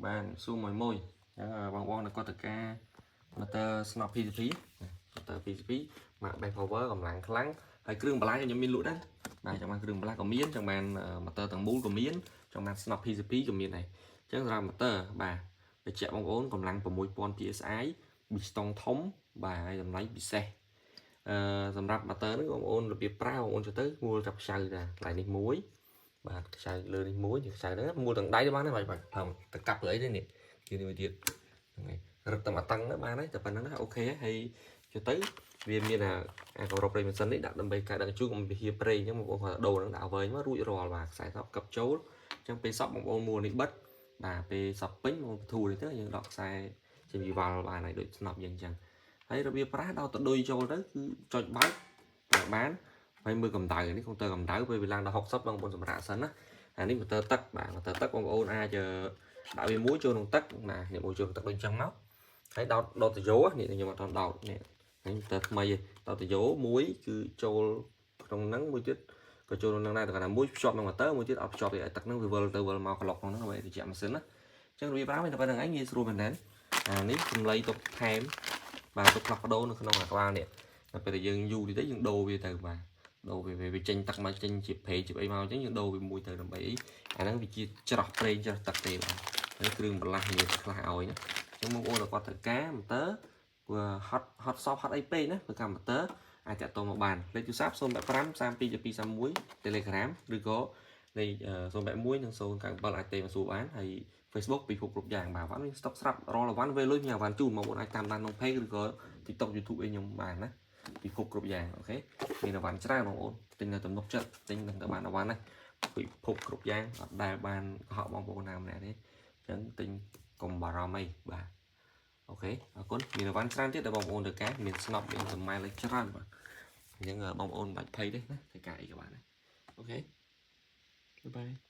បានសួរមួយមួយអញ្ចឹងបងបងនៅគាត់តការ motor ស្នប់ PCP motor PCP ម៉ាក Best Power កម្លាំងខ្លាំងហើយគ្រឿងបន្លាយខ្ញុំមានលក់ដែរបាទចង់បានគ្រឿងបន្លាស់ក៏មានចង់បាន motor ទាំងមូលក៏មានចង់បានស្នប់ PCP ក៏មានដែរអញ្ចឹងសម្រាប់ motor បាទបញ្ជាក់បងប្អូនកម្លាំង6000 PSI ប៊ីស្តុងធំបាទហើយតម្លៃពិសេសអឺសម្រាប់ motor ហ្នឹងបងប្អូនរបៀបប្រើបងប្អូនចូលទៅមួលចាប់ខ្ចៅតាកន្លែងនេះមួយបាទខ្ចៅលើនេះមួយខ្ចៅហ្នឹងមួលទាំងដៃទៅបានដែរបាទបាទទៅកាប់ទៅអីទេនេះគឺនេះមួយទៀតហ្នឹងហើយរឹតតែមួយតឹងទៅបានហើយតែប៉ុណ្្នឹងណាOK ហើយចូលទៅវាមានអាអាគម្របប្រេងម៉ាស៊ីននេះដាក់ដើម្បីការដឹកជញ្ជូនកុំវាហៀប្រេងអញ្ចឹងបងប្អូនគាត់ដូរហ្នឹងដាក់វែងមករួចរាល់បាទខ្សែសក់កឹបចូលអញ្ចឹងពេលសក់បងប្អូនមួលនេះបិទបាទពេលសក់ពេញបងប្អូនធូរនេះទៅយើងដកខ្សែចេញពីវ៉ាល់បានហើយដូចស្នប់យើងអញ្ចឹងហើយរបៀបប្រាស់ដល់ទៅដុយចូលទៅគឺចុចបើកបានហើយមើលកម្ដៅនេះកុងទ័រកម្ដៅពេលវាឡើងដល់60បងប្អូនសម្រាប់សិនណាអានេះម៉ូទ័រទឹកបាទម៉ូទ័រទឹកបងប្អូនអាចដាក់វាមួយចូលក្នុងទឹកបាទនេះមួយចូលក្នុងទឹកដូចអញ្ចឹងមកហើយដោតដោតតយោនេះខ្ញុំអត់ដោតនេះនេះម៉ូទ័រថ្មីឯងដោតតយោមួយគឺចូលក្នុងហ្នឹងមួយទៀតក៏ចូលក្នុងហ្នឹងដែរតែគាត់ថាមួយភ្ជាប់នឹងម៉ូទ័រមួយទៀតអត់ភ្ជាប់ទេឲ្យទឹកហ្នឹងវាវិលទៅវិលមកក្លុកក្នុងហ្នឹងដើម្បីត្រជាក់ម៉ាស៊ីនណាអញ្ចឹងរបៀបប្រើវាតែប៉ុណ្្នឹងឯងងាយស្រួលមែនតើអានេះសំឡីទុកថែមបាទទុកផ្លាស់ប្ដូរនៅក្នុងអាក្បាលនេះដល់ពេលដែលយើងយូរតិចទៅយើងដូរវាទៅបាទដូរវាវាចេញទឹកមកចេញជាប្រេងជាអីមកអញ្ចឹងយើងដូរវាមួយទៅដើម្បីអីអាហ្នឹងវាជាច្រោះប្រេងច្រោះទឹកទេបាទហើយគ្រឿងបន្លាស់មានខ្លះឲ្យណាអញ្ចឹងបងប្អូនគាត់ត្រូវការម៉ូទ័រវាហត់ហត់សពហត់អីពេកណាព្រោះកាម៉ូទ័រអាចតាក់ទងមកបានលេខទូរស័ព្ទ085 32 231 Telegram ឬក៏លេខ081និង097អាចទេមកសួរបានហើយ Facebook ពិភពគ្រប់យ៉ាងបាទវ៉ាន់មានស្តុកស្រាប់រាល់វ៉ាន់វេលុយញ៉ាំវ៉ាន់ជូនមកបងអាចតាមដានក្នុង page ឬក៏ TikTok YouTube អីខ្ញុំបានណាពិភពគ្រប់យ៉ាង OK មានអវ៉ាន់ច្រើនបងប្អូនទិញនៅទំនុកចិត្តទិញនឹងទៅបានអវ៉ាន់ណាពិភពគ្រប់យ៉ាងអត់ដែលបានកុហកបងប្អូនណាម្នាក់ទេអញ្ចឹងទិញកុំបារម្ភអីបាទ OK អរគុណមានអវ៉ាន់ច្រើនទៀតដែលបងប្អូនត្រូវការមានស្នប់មានសម័យលេខច្រើនបាទអញ្ចឹងបងប្អូនមិនបាច់ភ័យទេណាត្រូវការអីក៏បានដែរ OK bye bye.